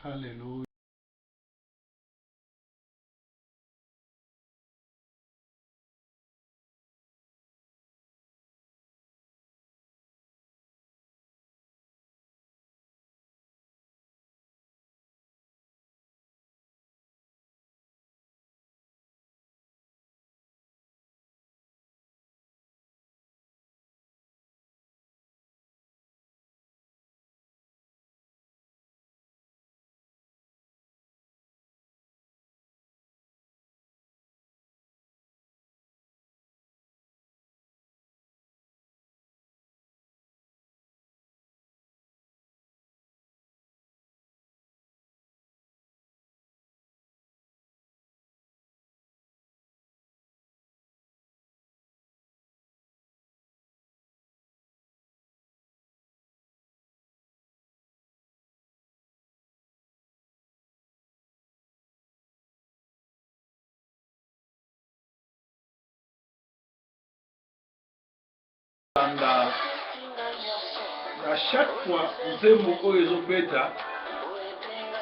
Alleluia. Landa na chaque fois nzembo oyo ezobeta,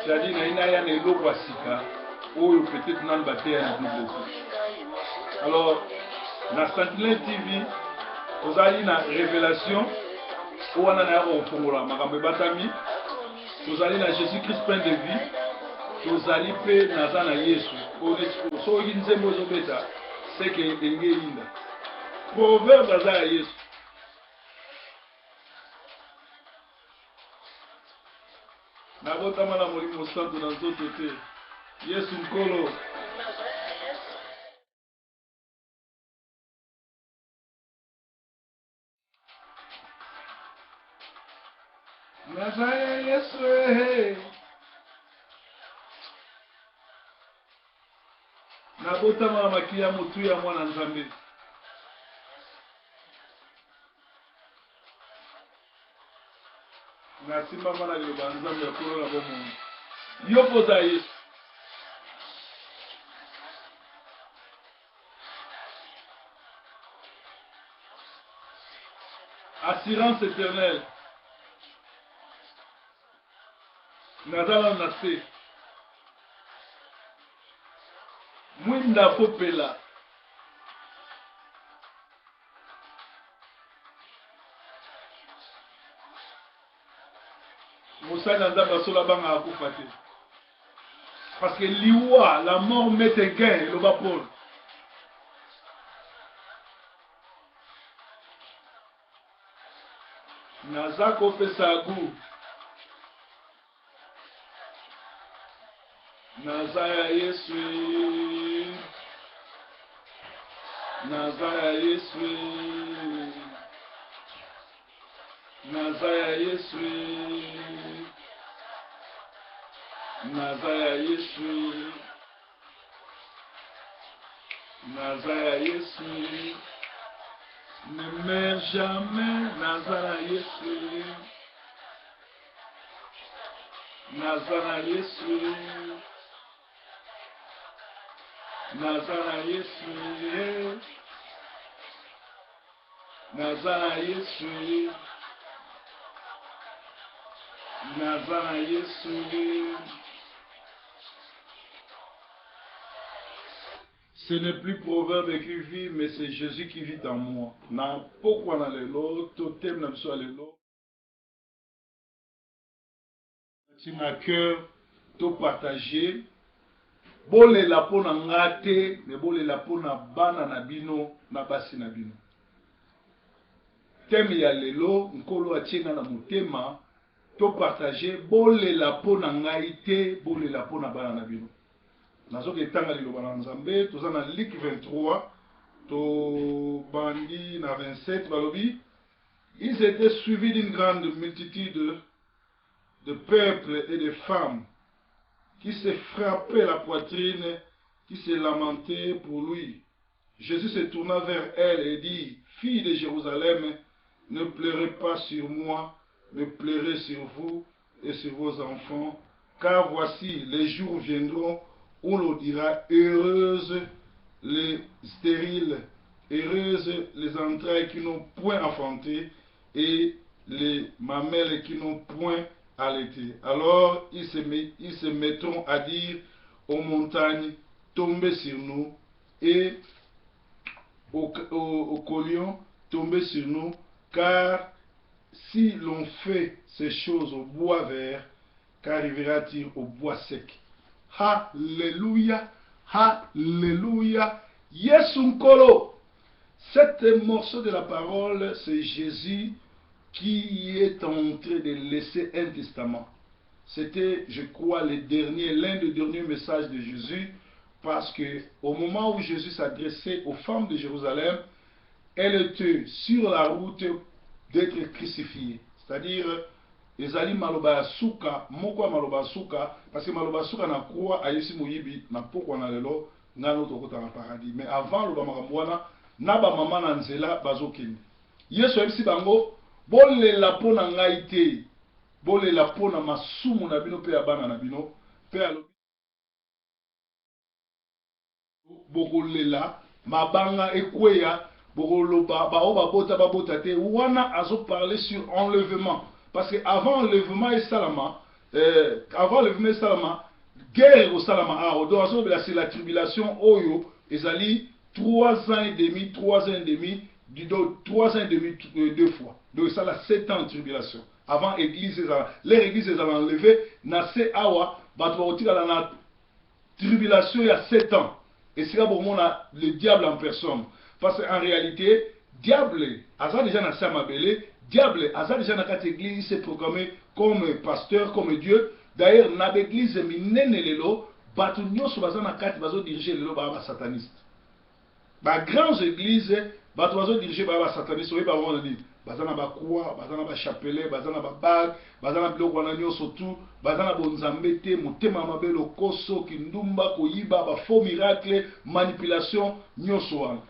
c'est-à-dire naye naya na eloko ya sika oyo peut-être nanu bateya na Bible te. Alors na Sentinelle TV tozali na révélation oyo wana naya kofongola makambo ebatami. Tozali na Jesus Christ pain de vie, tozali mpe naza na Yesu. Oyo neti soki oyoki nzembo ezobeta seke elingi eyinda. Proverbe aza ya Yesu. Nabotama na Molimo Santu na nzoto te. Yesu Nkolo. Naza ya Yesu ehe. Nabotama na makila ya motuya ya mwana Nzambe. Nasimbama na liloba ya Nzambe ya kolo na bomoi. Yo mpo oza ya Yesu. Assurance eternelle. Naza nanu na se. Mwinda kopela. Mosali na Nzambe ya solo abangaka kufa te. Parce que liwa, la mort met un gain, eloba Paul. Naza kopesa gout. Naza ya Yesu. Naza ya Yesu. Naza ya Yesu. Naza ya Yesu. Naza ya Yesu. Ne meurs jamais, naza na Yesu. Naza na Yesu. Naza na Yesu. Naza na Yesu. Naza na Yesu. Ce n'est plus proverbe qui vit, mais c'est Jésus qui vit en moi. Na pokwa na lelo, to thème na biso ya lelo. Tina cœur to partager bolela mpo na nga te me bolela mpo na bana na bino na basi na bino. Thème ya lelo Nkolo atie nga na motema to partager bolela mpo na ngai te bolela mpo na bana na bino. Nazoki etanga liloba na Nzambe toza na Luc 23 tobandi na 27 balobi ils étaient suivis d'une grande multitude de peuples et de femmes qui se frappaient la poitrine, qui se lamentaient pour lui. Jésus se tourna vers elle et dit, Fille de Jérusalem, ne pleurez pas sur moi, mais pleurez sur vous et sur vos enfants, car voici, les jours viendront où l'on dira, Heureuses les stériles, heureuses les entrailles qui n'ont point enfanté et les mamelles qui n'ont point Allaiter. Alors ils se, ils se mettront à dire aux montagnes, tombez sur nous, et aux, aux, aux collions, tombez sur nous, car si l'on fait ces choses au bois vert, qu'arrivera-t-il au bois sec? Alléluia, Alléluia, Yesu Nkolo. Cet morceau de la parole, c'est Jésus qui est en train de laisser un testament. C'était, je crois, le dernier, l'un des derniers messages de Jésus, parce que au moment où Jésus s'adressait aux femmes de Jérusalem, elle était sur la route d'être crucifiée. C'est-à-dire, ezali maloba ya suka, moko ya maloba ya suka, parce que maloba ya suka na croix ayebisi moyibi na pokwa na lelo ngai no tokota na paradis. Mais avant aloba makambo wana, na bamama na nzela bazokende. Yesu ayebisi bango, bolela mpo na ngai te, bolela mpo na masumu na bino mpe ya bana na bino. Mpe alobi, bokolela mabanga ekweya, bokoloba bao babota babota te. Wana azoparle sur enlèvement, parce que avant enlèvement esalama, avant enlèvement esalama, guerre ekosalama awa. Donc azolobela c'est la tribulation oyo ezali 3 ans et demi, 3 ans et demi, donc 3 ans et demi deux fois, donc esala 7 ans de tribulation avant église ezala, leur église ezala enlevé na se awa. Bato bakotikala na tribulation ya 7 ans, esika bomona le diable en personne, parce que en réalité diable aza déjà na se ya mabele, diable aza déjà na kati église, il s'est proclamé comme pasteur, comme Dieu. D'ailleurs na baeglise minene lelo, bato nyonso baza na kati bazodirige lelo baa basataniste. Bagrandes églises, bato bazodirige baa basataniste. Oyeba bango na nini? Baza na bacroix, baza na bachapelet, baza na babague, baza na biloko wana nyonso tu. Baza na bonzambe te, motema mabe, lokoso, kindumba, koyiba, bafaux miracle, manipulation nyonso wana.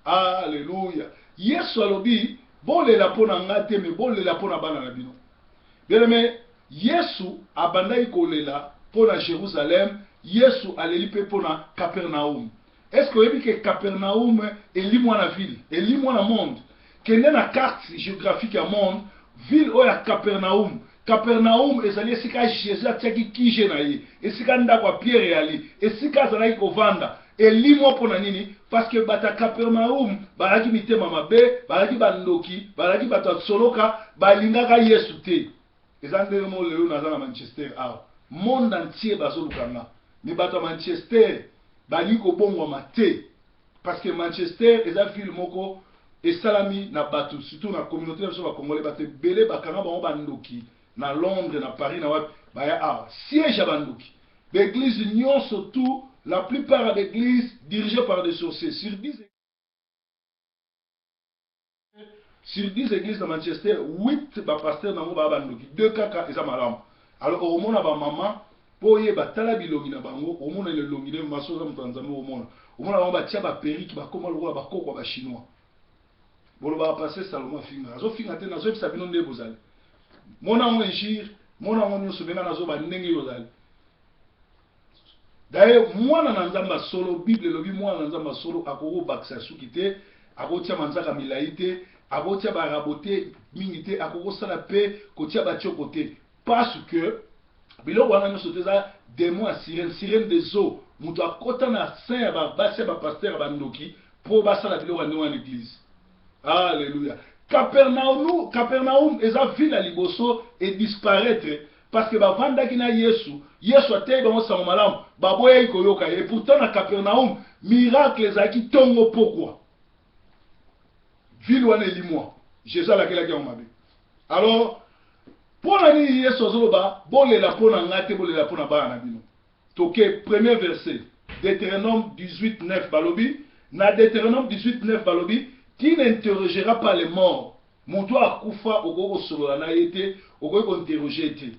Alleluya. Yesu alobi, bolela mpo na nga te, me bolela mpo na bana na bino. Bien aimé, Yesu abandaki kolela mpo na Jérusalem, Yesu aleli mpe mpo na Capernaum. Est ce que oyebi ke Capernaum elimwa na ville, elimwa na monde? Kende na carte géographique ya monde, ville oyo ya Capernaum. Capernaum ezali esika Jésus atiaki kije na ye, esika ndako ya Pierre eyali, esika azalaki kovanda. Elimwa mpo na nini? Parce que bato ya Capernaum bazalaki mitema mabe, bazalaki bandoki, bazalaki bato ya soloka, balingaka Yesu te. Eza ndenge moko lelo naza na Manchester awa, monde entier bazoluka nga, mais bato ya Manchester balingi kobongwama te, parce que Manchester eza ville moko esalami na bato, surtout na communauté na biso bacongolais. Bato ebele bakanga bango bandoki na Londres, na Paris, na wapi, baya awa, siège ya bandoki. Baeglise nyonso tout, la plupart ya baeglise dirigée par des sorciers. Sur 10 églises na Manchester, 8 bapasteur nango baa bandoki, 2 kaka eza malamu. Alors okomona bamama, mpo oyeba, tala bilongi na bango, omona elongi nde maso oza moto ya Nzambe. Omona bango batia baperruque, bakóma lokola bakoko ya bachinois. Bolobaka pasteur Salomo afinga, azofinga te, nazoyebisa bino nde bozali. Mona yango injure, mona yango nyonso, benga nazoba ndenge yo ozali. D'ailleurs mwana na Nzambe ya solo, Bible elobi, mwana na Nzambe ya solo akoki kobakisa suki te, akotia manzaka milai te, akotia barabo te mingi te, akoki kosala mpe kotia batioko te, parce que biloko wana nyonso te eza démon ya sirène, sirène des eaux. Moto akɔta na sein ya basi ya bapasteur ya bandoki mpo basala biloko ya ndenge wana église. Alleluya. Capernaum, Capernaum eza ville ya liboso edisparaître, parce que bavandaki na Yesu, Yesu ateyi bango sango malamu, baboyaki koyoka ye. Et pourtant na Capernaum miracle ezalaki ntongo pokwa. Ville wana elimwa, Jésus alakelaki yango mabe. Alors mpo na nini Yesu azoloba, bolela mpo na ngai te, bolela mpo na bana na bino? Toke premier verset, Deutéronome 18 9. Balobi na Deutéronome 18 9, balobi, tu n'interrogeras pas les morts. Moto akufa, okoki kosolola na ye te, okoki kointerroge te.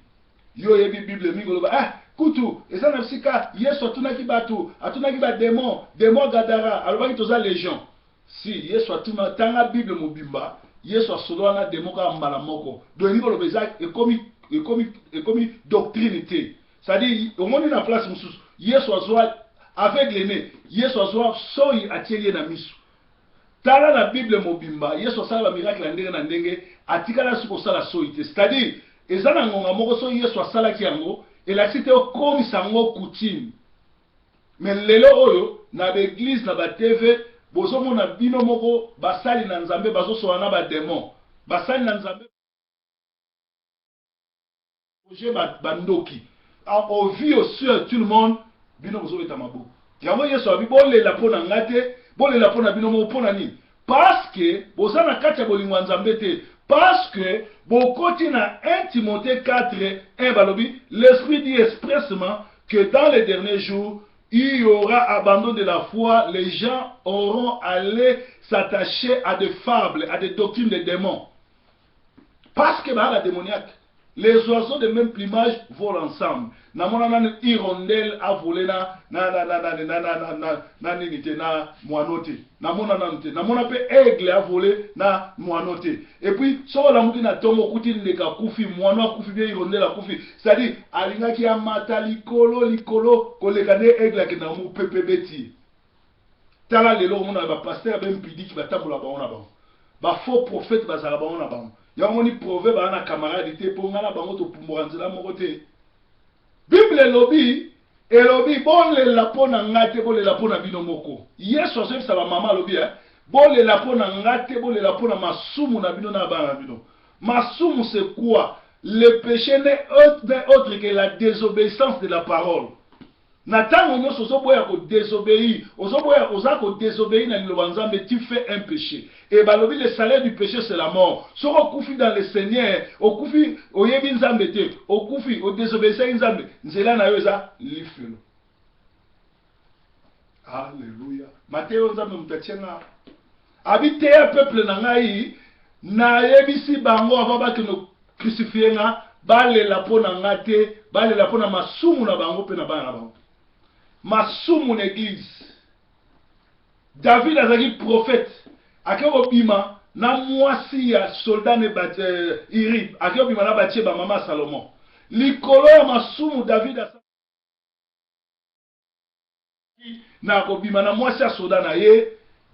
Yo oyebi Bible mingi, oloba, ah, kutu eza na bisika Yesu atunaki bato, atunaki badémon, démon Gadara alobaki toza légion. Si Yesu atuna, tanga Bible mobimba, Yesu asolola na démon kaka mbala moko. Donc elingi koloba eza ekomi doctrine te. C'est-à-dire omoni na place mosusu Yesu azwa aveugle ne, Yesu azwa soi atieli ye na miso. Tala na Bible mobimba, Yesu asala bamiracle ya ndenge na ndenge, atikala su kosala soi te. C'est-à-dire Eza na ngonga moko soki Yesu asalaki yango, elakisi te okomisa yango coutume. Mais lelo oyo na ba eglise na ba TV bozomona bino moko basali na Nzambe bazosola na ba demon, basali na Nzambe projet ba ba ndoki au vu au su ya tout le monde bino bozobeta maboko. Yango Yesu alobi bolela mpo na nga te, bolela mpo na bino moko. Mpo na nini? Parce que boza na kati ya bolingo ya Nzambe te. Parce que bokoti na 1 Timothée 4, 1 balobi l'Esprit dit expressement que dans les derniers jours il y aura abandon de la foi, les gens auront allé s'attacher à des fables, à des doctrines des démons. Parce que ba démoniaque. Les oiseaux de même plumage volent ensemble. Namona nani hirondelle a volé na na na na na na na na na na nini te na moineau te. Namona nanu te. Namona pe aigle a volé na moineau te. Et puis soki olamuki na tongo okuti ndeke akufi, moineau akufi bien hirondelle akufi. C'est-à-dire alingaki amata likolo likolo koleka nde aigle akendaka mopepe ebeti ye. Tala lelo omona ba pasteur ba impudique batambola bango na bango. Ba faux prophètes bazalaka bango na bango. Yango omoni proverbe aza na camarade te po nga na bango topumbwaka nzela moko te. Bible elobi elobi bolela po na nga te bolela po na bino moko. Yesu azoyebisa ba mama alobi eh, bolela po na nga te bolela po na masumu na bino na bana na bino. Masumu c'est quoi? Le péché n'est autre que la désobéissance de la parole. Na tango nionso ozo boya ko desobeir, ozo boya, oza ko desobeir na liloba Nzambe, tu fais un peche. Et balobi le salaire du peche c'est la mort. Soki okufi dans le Seigneur, okufi oyebi Nzambe te, okufi o desobeissaki Nzambe, nzela na yo eza lifelo. Alléluia. Mateyo oyo Nzambe moto atie nga. Abi teya peuple na ngai, nayebisi bango avant bakende crucifie nga, balela mpo na nga te, balela mpo na masumu na bango mpe na bana na bango. Masumu na eglise. David azalaki prophète, ake kobima na mwasi ya soldat ne bat, euh, Iri, ake kobima na Bathsheba mama Salomon. Likolo ya masumu David Na kobima na mwasi ya soda na ye,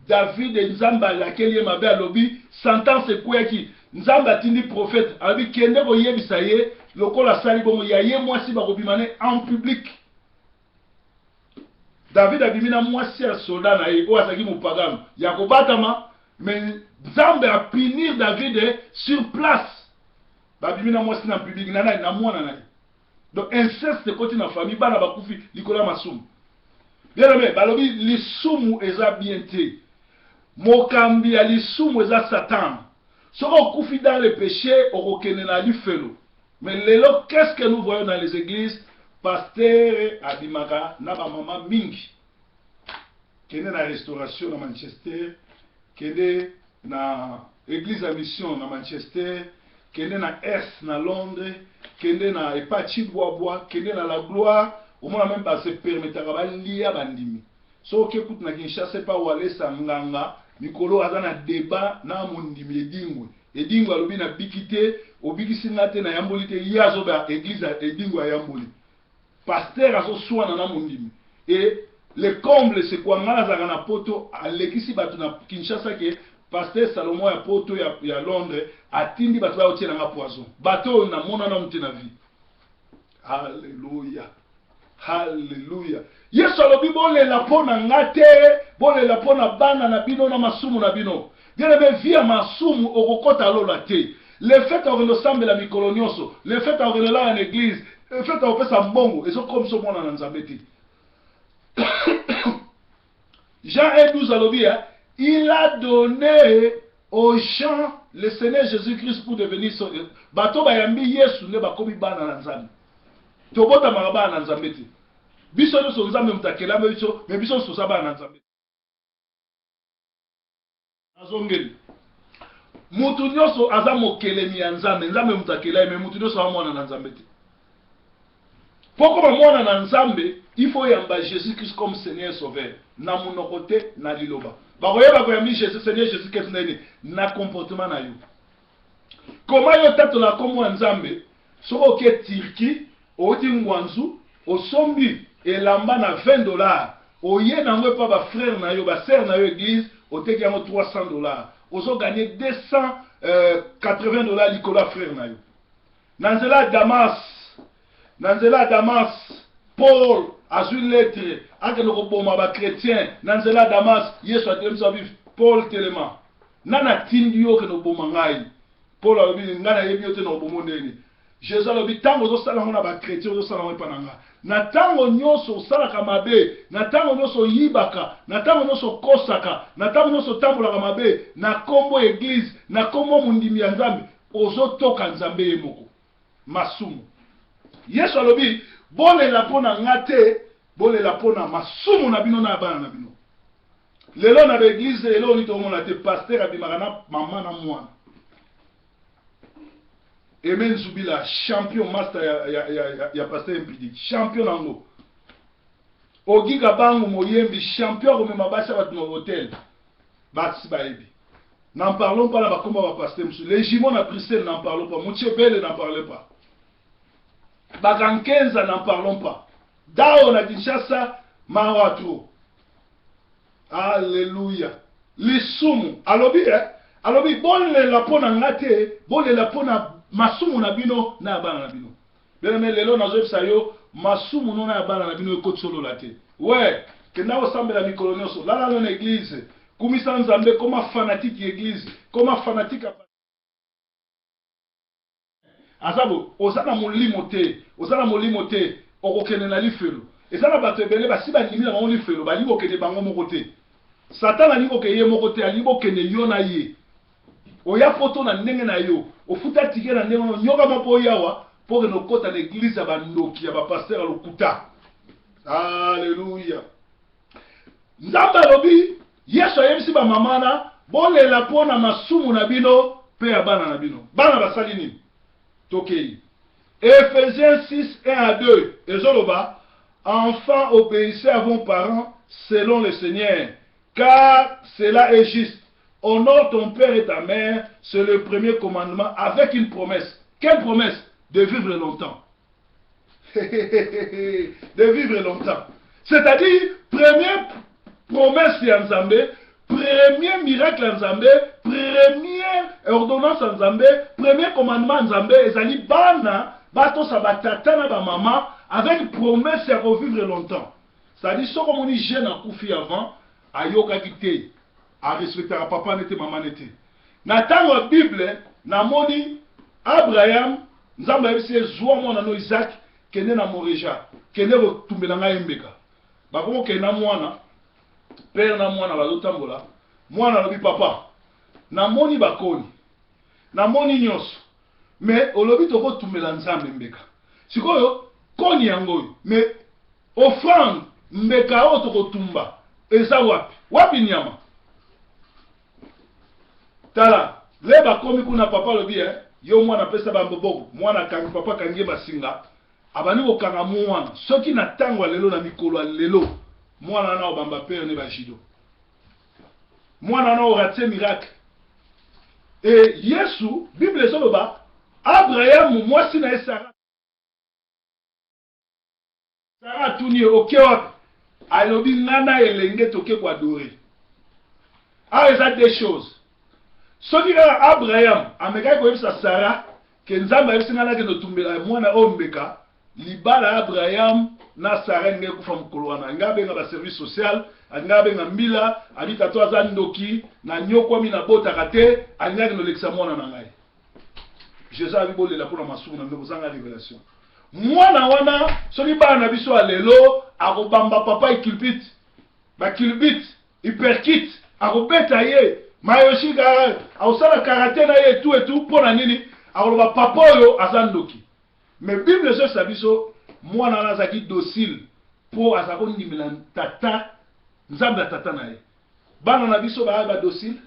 David, Nzambe alakeli ye mabe, alobi, sentence ekweyaki, Nzambe atindi prophète, alobi, kende koyebisa ye, lokola asali bongo, ya ye mwasi bakobima ne en public. David abimi na mwasi ya soda na ye, oyo azalaki mopagano, ya kobatama, mais Nzambe a punir David sur place. Babimi na mwasi na public, na nani? Na mwana na ye. Donc inceste ekoti na famille, bana bakufi likolo ya masumu. Bien aimé, balobi lisumu eza bien te. Mokambi ya lisumu eza Satan. Soki okufi dans le péché, okokende na lifelo. Mais lelo, qu'est-ce que nous voyons dans les églises? Pasteur abimaka na ba mama mingi. Kende na restauration na Manchester, kende na eglise ya mission na Manchester, kende na Ers na Londres, kende na epa Chibwabwa, kende na La Gloire, omona meme ba se permettaka balia bandimi. Soki oke kutu na Kinshasa epa Walesa nganga mikolo aza na debat na mondimi Edingwe. Edingwe alobi na biki te, obikisi nga te, nayamboli te, ye azoba eglise ya Edingwe ayamboli. Pasteur azo swana na mondimi et le comble c'est quoi nga nazalaka na poto alekisi batu na Kinshasa ke pasteur Salomon ya poto ya, ya Londres atindi batu baya kotiela nga poison bato oyo namona nanu te na vie. Alléluia. Alléluia. Yesu alobi bolela mpo na nga te, bolela mpo na bana na bino na masumu na bino. Bien aimé, vie ya masumu okokota lola te. Le fait ya kokende osambela mikolo nionso, le fait ya kokende olala na eglise, le fait ya kopesa mbongo ezokomisa mwana na Nzambe te. Jean 1,12 alobi hein, il a donné aux gens le Seigneur Jésus-Christ pour devenir son bato bayambi Yesu nde bakomi bana na Nzambe. Tobotamaka bana na Nzambe te. Biso nyonso Nzambe moto akelami biso, mais biso nyonso toza bana na Nzambe. Nazongeli. Mutu nyonso aza mokelemi ya Nzambe. Nzambe moto akela ye, mais mutu nyonso aza mwana na Nzambe te. Po okoma mwana na Nzambe, il faut oyamba Jesus-Christ comme Seigneur Sauveur. Na monoko te, na liloba. Bakoyeba koyambi Jesus, Seigneur Jesus-Christ ndenge nini? Na comportement na yo. Comment yo otatola kombo ya Nzambe soki oke Turquie, owuti Ngwanzu, osombi elamba na 20 dollars, oye na yango epa ba frères na yo, ba sœurs na yo eglise, oteki yango 300 dollars, ozo gagner 280 dollars likolo ya frère na yo. Na nzela ya Damas, na nzela ya Damas, Paul azwi lettre akende koboma ba chretiens na nzela ya Damas. Yesu atelemisi alobi, Paul telema, nani atindi yo okende koboma ngai? Paul alobi, ngai nayebi yo te, nakoboma yo ndenge nini? Jesus alobi, tango ozosala yango na ba chretiens, ozosala yango epa na nga. Na tango nyonso osalaka mabe, na tango nyonso oyibaka, na tango nyonso okosaka, na tango nyonso otambolaka mabe, na kombo ya eglise, na kombo mondimi ya Nzambe, ozo toka Nzambe ye moko. Masumu. Yesu alobi, bolela mpo na nga te, bolela mpo na masumu na bino na ya bana na bino. Lelo na ba eglise eloko nini tokomona te, pasteur abimaka na mama na mwana. Aime Nzubila, champion master ya, ya, ya, ya, ya pasteur Mpidi, champion nango. Ogi Kabangu moyembi, champion akomema basi ya bato na hotel. Basi bayebi. N'en parlons pas na bakomba ba pasteur mosusu. Les jumeaux na Bruxelles, n'en parlons pas. Mutshebele, n'en parlez pas. Bakankenza, n'en parlons pas. Dao na Kinshasa, mawa trop. Alleluia. Lisumu. Alobi eh? Alobi bolela mpo na nga te, bolela mpo na masumu na bino na ya bana na bino. Bien aimé, lelo nazoyebisa yo masumu no na ya bana na bino ekotisi olola te. We, kenda kosambela mikolo nyonso, lala no na eglise, kumisa Nzambe, koma fanatique ya eglise, koma fanatique ya Aza boye oza na molimo te oza na molimo te okokende na lifelo eza na bato ebele basi bandimi na bango lifelo balingi kokende bango moko te satana alingi kokende ye moko te alingi bokende yo na ye oya poto na ndenge na yo ofuta tike na ndenge na onyokama mpo oyawa mpo okende okota na eglize ya bandoki ya bapaster ya lokuta aleluya Nzambe alobi, Yesu ayebisi ba mama wana, bolela mpo na masumu na bino mpe ya bana na bino. Bana basali nini? Tokeyi. Ephésiens 6, 1 à 2 ezoloba, Enfants, obéissez à vos parents selon le Seigneur, car cela est juste. Honore ton père et ta mère, c'est le premier commandement avec une promesse. Quelle promesse? De vivre longtemps. De vivre longtemps. C'est-à-dire, première promesse ya Nzambe, premier miracle ya Nzambe, première ordonnance ya Nzambe, premier commandement ya Nzambe ezali bana batosa batata na bamama avec promesse ya kovivre longtemps. C'est-à-dire, soki omoni jeune akufi avant, ayokaki te, arespectaka papa ne te, mama ne te. Na ntango ya Bible, namoni Abraham, Nzambe ayebisi ye, zwa mwana no Isaac, kende na Moreja, kende kotumbela ngai mbeka. Bakomi kokende na mwana, père na mwana bazotambola, mwana alobi, papa, namoni bakoni, namoni nyonso, mais olobi tokotumbela Nzambe mbeka. Sikoyo, koni yango oyo, mais offrande, mbeka oyo tokotumba, eza wapi? Wapi nyama? Tala, le bakomi kuna papa alobi eh, yo mwana pesa ba mboboko, mwana akangi papa akangi ye basinga, abandi kokanga mwana. Soki na tango ya lelo na mikolo ya lelo mwana wana obamba père ne ba judo. Mwana wana oratie miracle. Et Yesu, Bible ezoloba Abraham mwasi na ye Sarah Sarah atuni ye, Oke wapi? Alobi, Nga na elenge toke ko adorer. Awa eza deux choses. Soki kaka Abraham amekaki koyebisa Sarah ke Nzambe ayebisi nga nakende kotumbela mwana oyo mbeka, libala ya Abraham na Sarah elingaki ekufa mokolo wana. Alingaki abenga ba service social, alingaki abenga mbila, abi tata aza ndoki, nanyokwami nabotaka te, alingaki akende kolekisa mwana na ngai. Jesus alobi bolela mpo na masumu na bino, bozanga revelation. Mwana wana soki bana na biso ya lelo akobamba papa iculpite ba culbite hyperkite akobeta ye mayoshi akosala karate na ye etu etu mpo na nini akoloba papa oyo aza ndoki mais bible ezoyebisa biso mwana wana azalaki docile mpo aza kondimela tata nzambe ya tata na ye bana na biso baya ba docile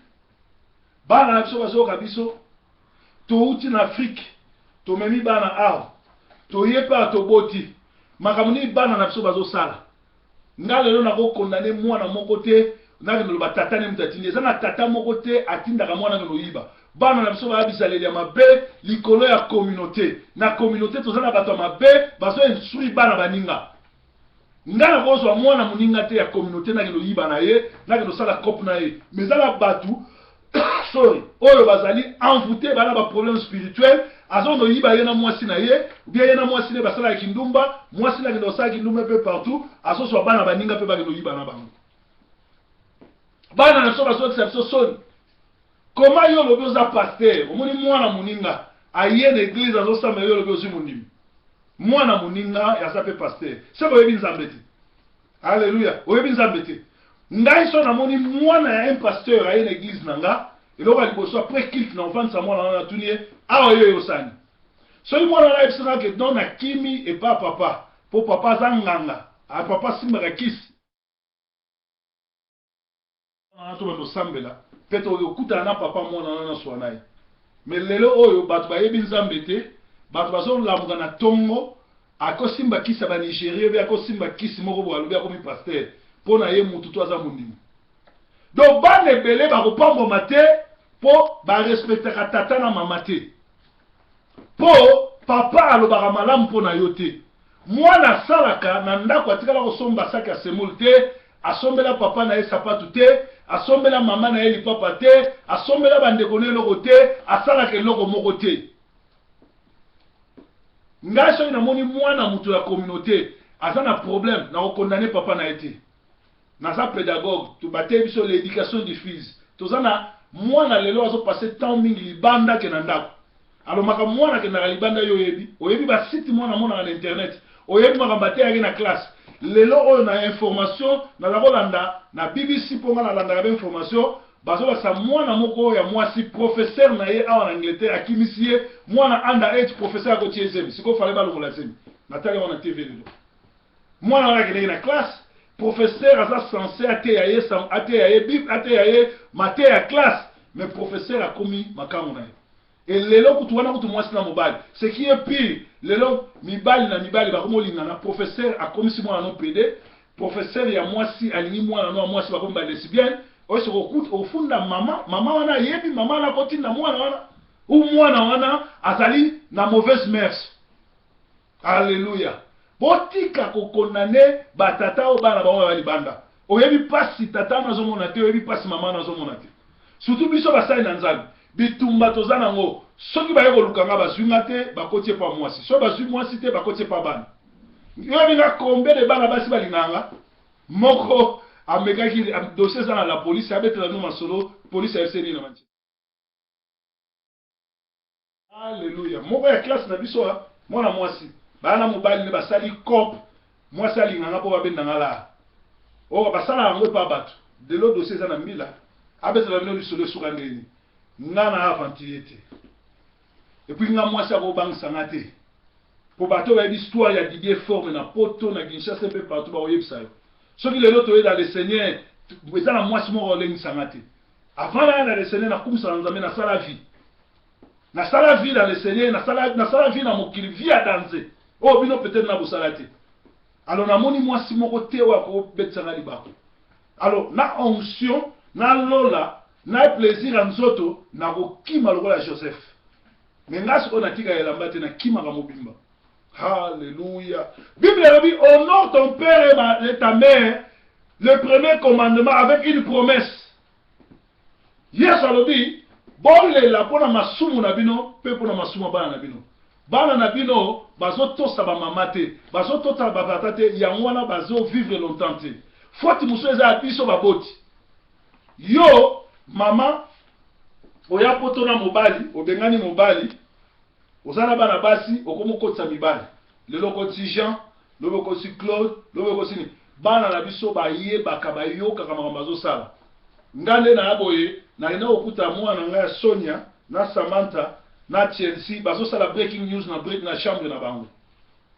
bana na biso bazoyoka biso Towuti na Afrique tomemi bana awa toye pe awa toboti makambo nini bana na biso bazosala nga lelo nako condamne mwana moko te nakende loba tata nde moto atindi eza na tata moko te atindaka mwana akende oyiba bana na biso baya bizaleli ya mabe likolo ya communauté na communauté toza na bato ya mabe bazo instruire bana baninga Nga nakozwa mwana moninga te ya communaute nakende oyiba na ye, nakende osala coop na ye. Mais eza na batu sorry oyo bazali envoute, ba na ba problème spirituel, Azo no yiba ye na mwasi na ye, ou bien ye na mwasi ne basalaka kindumba, mwasi na kende kosala kindumba mpe partout, azozwa bana baninga mpe bakende koyiba na bango. Bana na biso bazokisa biso soni. Koma yo olobi oza pasteur, omoni mwana moninga aye na eglise azosambela, yo olobi ozwi mondimi. Mwana moninga aza mpe pasteur, seke oyebi Nzambe te. Alleluia, oyebi Nzambe te. Ngai so namoni mwana ya un pasteur aye na eglise na nga, eloko ya liboso après culte na ofandisa mwana wana, natuni ye awa yo eyosani. Soki mwana wana ayebisi nga ke non, nakimi epa papa po papa aza nganga, papa asimbaka kisi, wana tobanda osambela mpe tokoki kokutana na papa mwana wana na na ye. Mais lelo oyo bato bayebi Nzambe te, bato bazolamuka na ntongo, akosimba kisi ya Banigeria obe akosimba kisi moko boye, alobi akomi pasteur mpo na ye mutu to aza mondimi. Donc bana ebele bakopambwama te mpo barespectaka tata na mama te, mpo papa alobaka malamu mpo na yo te. Mwana asalaka na ndako, atikala kosomba saki ya semoule te, asombela papa na ye sapatu te, asombela mama na ye lipapa te, asombela bandeko na eloko te, asalaka eloko moko te. Ngai soki namoni mwana moto ya communauté aza na problème, nakokondane papa na ye te. Naza pédagogue, tobateyi biso l'éducation diffuse. Toza na mwana lelo azopase temps mingi libanda ke na ndako. Alomaka mwana akendaka libanda, yo oyebi, oyebi basite mwana amonaka na internet, oyebi makambo ateyaki na classe. Lelo oyo na information naza kolanda na BBC, mpo nga nalandaka ba information, bazolakisa mwana moko ya mwasi, professeur na ye awa na Angleterre akimisi ye, mwana under age, professeur akoti ye zemi. Sikoyo fale balongola zemi. Natali yango na TV lelo. Mwana wana akendeki na classe, professeur aza censé ateya ye, ateya ye Bible, ateya ye mateya ya classe, mais professeur akomi makango na ye. E lelo kutu wana kutu mwasi na mobali, ce qui est pire, lelo mibali na mibali bakomi olingana. Professeur akomisi mwana no pédé, professeur ya mwasi alingi mwana no ya mwasi, bakomi balesbienne. Oyo soki ofunda mama, mama wana ayebi, mama wana akotinda mwana wana ou mwana wana azali na mauvaise mœurs. Alleluya. Botika kokondane batata oyo bana bango baya libanda. Oyebi mpasi tata wana azomona te, oyebi mpasi mama wana azomona te. Surtout biso basali na Nzambe, bitumba toza nango. Soki baye koluka nga, bazwi nga te, bakoti epa mwasi. Soki bazwi mwasi te, bakoti epa bana. Oyebi nga combien de bana basi balingaka nga? Moko amekaki dossier eza na la police, abetela no masolo, police ayebisi nini na mantie. Alleluya. Moko ya classe na biso, mwana mwasi baya na mobali nde basali cop, mwasi alinganga mpo babendanga la oyo basala yango epa bato. Lelo dossier eza na mbila, abetela bino lisolo esuka ndeni. Nga na aventurier te, et puis nga mwasi akobangisa nga te, mpo bato bayebi histoire ya Didier Forme na Poto, na Kinshasa mpe partout, bakoyebisa yo. Soki lelo toye dans le Seigneur, eza na mwasi moko olengisa nga te. Avant naya na le Seigneur, nakumisaka Nzambe, nasala vie, nasala vie dans le Seigneur, nasala vie na mokili, vie ya danse oyo bino peut-être na bosala te. Alors namoni mwasi moko te oyo akobetisanga libako. Alors na onction na lola na plaisir ya nzoto, nakokima lokola Joseph. Mais nga sikoyo natika elamba te, nakimaka mobimba. Halleluya. Bible elobi: "Honore ton père et ta mère", le premier commandement avec une promesse. Yesu alobi: "Bolela mpona masumu na bino mpe mpona masumu ya bana na bino." Bana na bino bazotosa bamama te, bazotosa batata te, yango wana bazovivre longtemps te. Faute mosusu eza ya biso baboti. Yo mama oya Poto na mobali, obengani mobali, oza na bana basi, okomi okotisa mibali. Lelo okotisi Jean, lobi okotisi Claude, lobi okotisi nini. Bana na biso bayebaka, bayokaka makambo bazosala. Nga nde naya boye, nakenda kokuta mwana na ngai ya Sonia na Samantha na Chelsea bazosala breaking news na, break, na chambre na bango.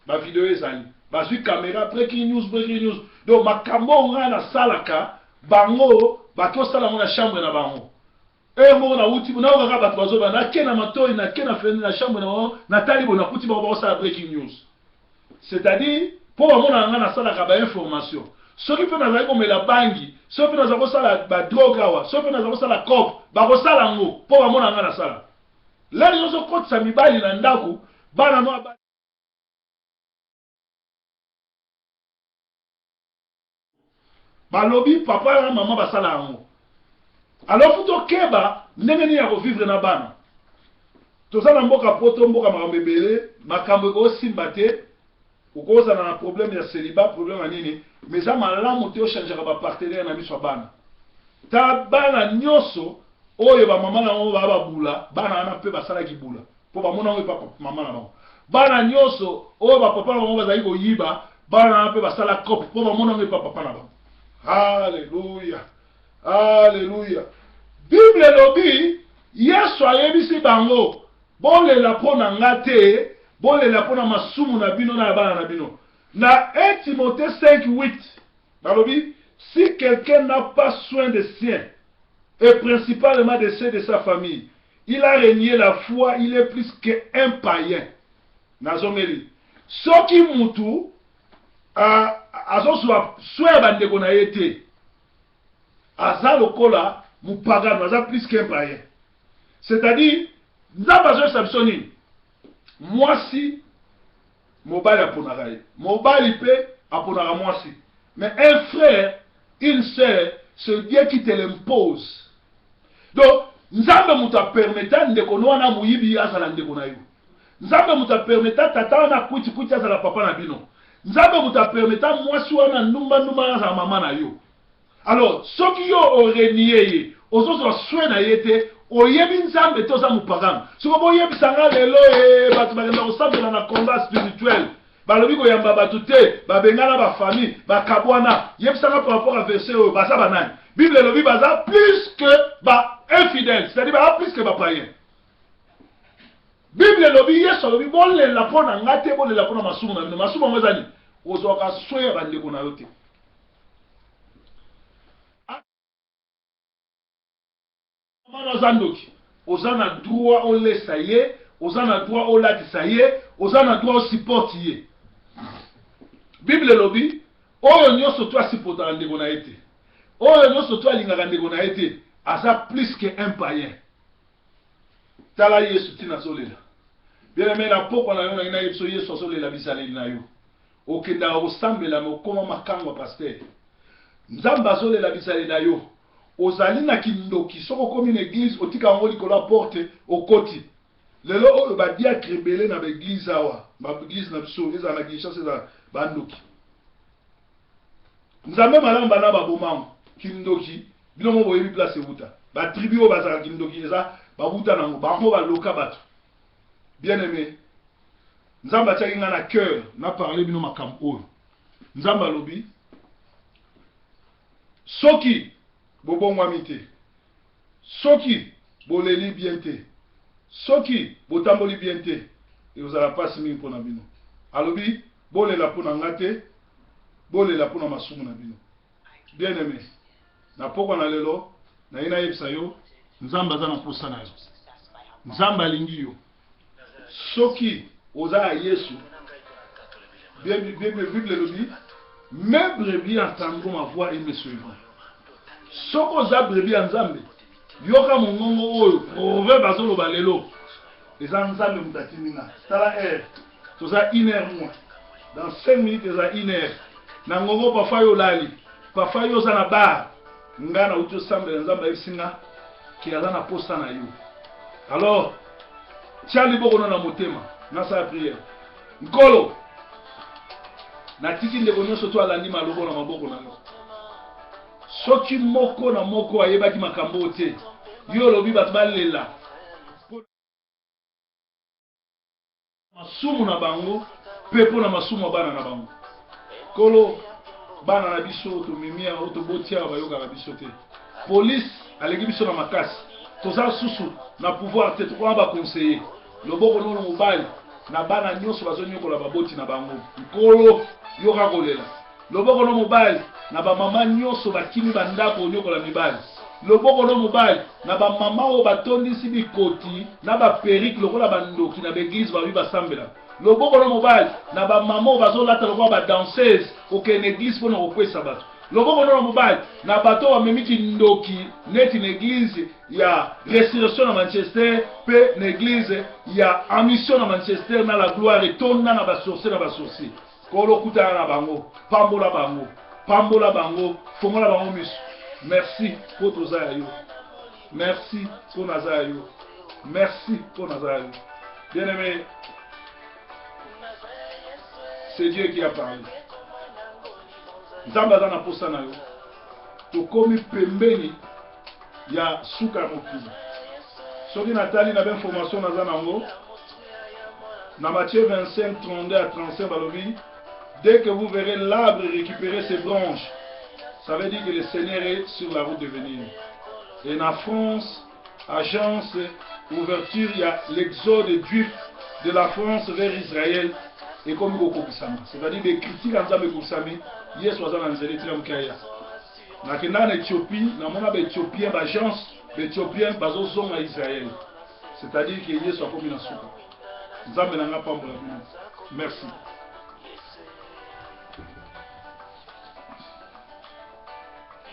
Bavideo ezali, bazwi caméra, breaking news, breaking news. Donc makambo oyo ngai nasalaka, bango bakosala yango na chambre na bango. Heure moko nauti, naokaka bato bazoba, nake na matoi, nake na fenêtre na chambre na bango, natali boye, nakuti bango bakosala breaking news. C'est-à-dire mpo bamonaka ngai nasalaka bainformation. Soki mpe nazali komela bangi, soki mpe nazali kosala badrogue awa, soki mpe nazali kosala cop, bakosala yango mpo bamonaka ngai nasala. Lelo nyonso okotisa mibali na ndako, bana no balobi papa na mama basala yango. Alors faut tokeba ndenge nini ya kovivre na bana. Toza na mboka poto, mboka makambo ebele, makambo ekosimba te, okozala na problème ya celibat, problème ya nini, mais eza malamu te ochangeaka ba partenaire na miso ya bana. Ta bana nyonso oyo ba mama na bango ba babula, bana wana mpe basalaki bula mpo bamona yango epa mama na bango. Bana nyonso oyo ba papa na bango bazali koyiba, bana wana mpe basala cope mpo bamona yango epa papa na bango. Haleluya! Alleluia! Bible elobi, Yesu ayebisi bango, bolela mpo na nga te, bolela mpo na masumu na bino na ya bana na bino. Na 1 Timothée 5, 8, balobi, si quelqu'un n'a pas soin des siens, et principalement de ceux de sa famille, il a renié la foi, il est plus qu'un païen. Nazongeli, soki mutu azozwa soin ya bandeko na ye te, aza lokola mopagano, aza plus qu'un païen. C'est-à-dire, Nzambe azoyebisa biso nini? Mwasi, mobali aponaka ye, mobali mpe aponaka mwasi. Mais un frère, une sœur, c'est Dieu qui te l'impose. Donc, Nzambe moto apermeta ndeko no wana moyibi azala ndeko na yo. Nzambe moto apermeta tata wana kwiti kwiti azala papa na bino. Nzambe moto apermeta mwasi wana ndumba ndumba azala mama na yo. Alors, soki yo orenie ye, ozozwa soin na ye te, oyebi Nzambe te, oza mopagano. Soki boyebisa nga lelo e bato bakenda kosambela na combat spirituel, balobi koyamba bato te, babengana ba famille, bakabwana. Yebisa nga par rapport à verset oyo, baza banani? Bible elobi baza plus que ba infidèles, c'est-à-dire baza plus que ba païens. Bible elobi, Yesu alobi, bolela mpo na nga te, bolela mpo na masumu na bino. Masumu yango eza nini? Ozwaka soin ya bandeko na yo te. Mama aza ndoki, oza na droit olesa ye, oza na droit olatisa ye, oza na droit osupporte ye. Bible elobi, oyo nyonso to asupportaka ndeko na ye te, oyo nyonso to alingaka ndeko na ye te, aza plus que un païen. Tala Yesu tina azolela. Bien aimé, na pokwa na yo nangi nayebi so Yesu azolela bizaleli na yo. Okendaka kosambela mais okoma makangu ya pasteur. Nzambe azolela bizaleli na yo. Ozali na kindoki soki okomi na eglise otika yango likolo ya porte okoti. Lelo oyo ba diacre ebele na ba eglise awa, ba eglise na biso ezala na Kinshasa ezala ba ndoki. Nzambe malamu bana babomango kindoki bino mo boyebi place ewuta. Ba tribu oyo bazalaka kindoki eza babuta nango bango baloka bato. Bien aimé, Nzambe atiaki nga na cœur na parler bino makambo oyo. Nzambe alobi soki bobongwami te, soki boleli bien te, soki botamboli bien te, ekozala mpasi mingi mpo na bino. Alobi bolela mpo na nga te, bolela mpo na masumu na bino. Bien aimé, na pokwa na lelo naye nayebisa yo Nzambe aza na posa na yo. Nzambe alingi yo. Soki oza ya Yesu, Bible elobi mes brebis entendront ma voix et me suivront. Soki oza brebis ya Nzambe, yoka mongongo oyo proverbe azoloba lelo. Eza Nzambe moto atindi nga. Tala heure, toza une heure moins. Dans 5 minutes eza une heure. Na ngongo parfois yo olali, parfois yo oza na bar. Nga nauti osambela Nzambe ayebisi nga ke aza na posa na yo. Alors, tia liboko no na motema, nasala prière. Nkolo, natiki ndeko nyonso to alandi malobo na maboko na yo. Soki moko na moko ayebaki makambo oyo te, yo olobi bato balela masumu na bango mpe mpo na masumu ya bana na bango. Nkolo, bana na biso oyo tomemi awa, oyo toboti awa, bayokaka biso te. Police aleki biso na makasi, toza susu na pouvoir te, tokoma ba conseiller. Loboko nono mobali na bana nyonso bazonyokola baboti na bango. Nkolo, yoka kolela. Loboko no mobali na ba mama nyoso bakimi ba ndako onyokola mibali. Loboko no mobali na ba mama oyo batondisi bikoti na ba perruque lokola ba ndoki na ba eglise babi basambelaka. Loboko no mobali na ba mama oyo bazolata lokola ba danseuse kokende na eglise pona kokwesa bato. Loboko no mobali na bato oyo bamemi kindoki neti na eglise ya Resurrection na Manchester pe na eglise ya En Mission na Manchester na la gloire etonda na ba sorcier na ba sorcier. Nkolo kutana na bango, pambola bango, pambola bango, fongola bango miso. Merci po toza ya yo. Merci po naza ya yo. Merci mpo naza ya yo. Bien aimé, c'est Dieu qui a parlé. Nzambe aza na posa na yo. Tokomi pembeni ya suka ya mokili. Soki natali na bainformation naza nango na Matthieu 25 32 à 35 balobi dès que vous verrez l'arbre récupérer ses branches, ça veut dire que le Seigneur est sur la route de venir. Et na France, agence ouverture ya l'exode juif de la France vers Israël ekomi kokokisama, c'est-à-dire des critiques ya Nzambe ekokisami, Yesu aza na nzela etika moke aya. Nakendaka na Ethiopie, namona ba Ethiopien, ba agence ba Ethiopien bazozonga Israël, c'est-à-dire que Yesu akomi na suka. Nzambe na nga pambola bino. Merci.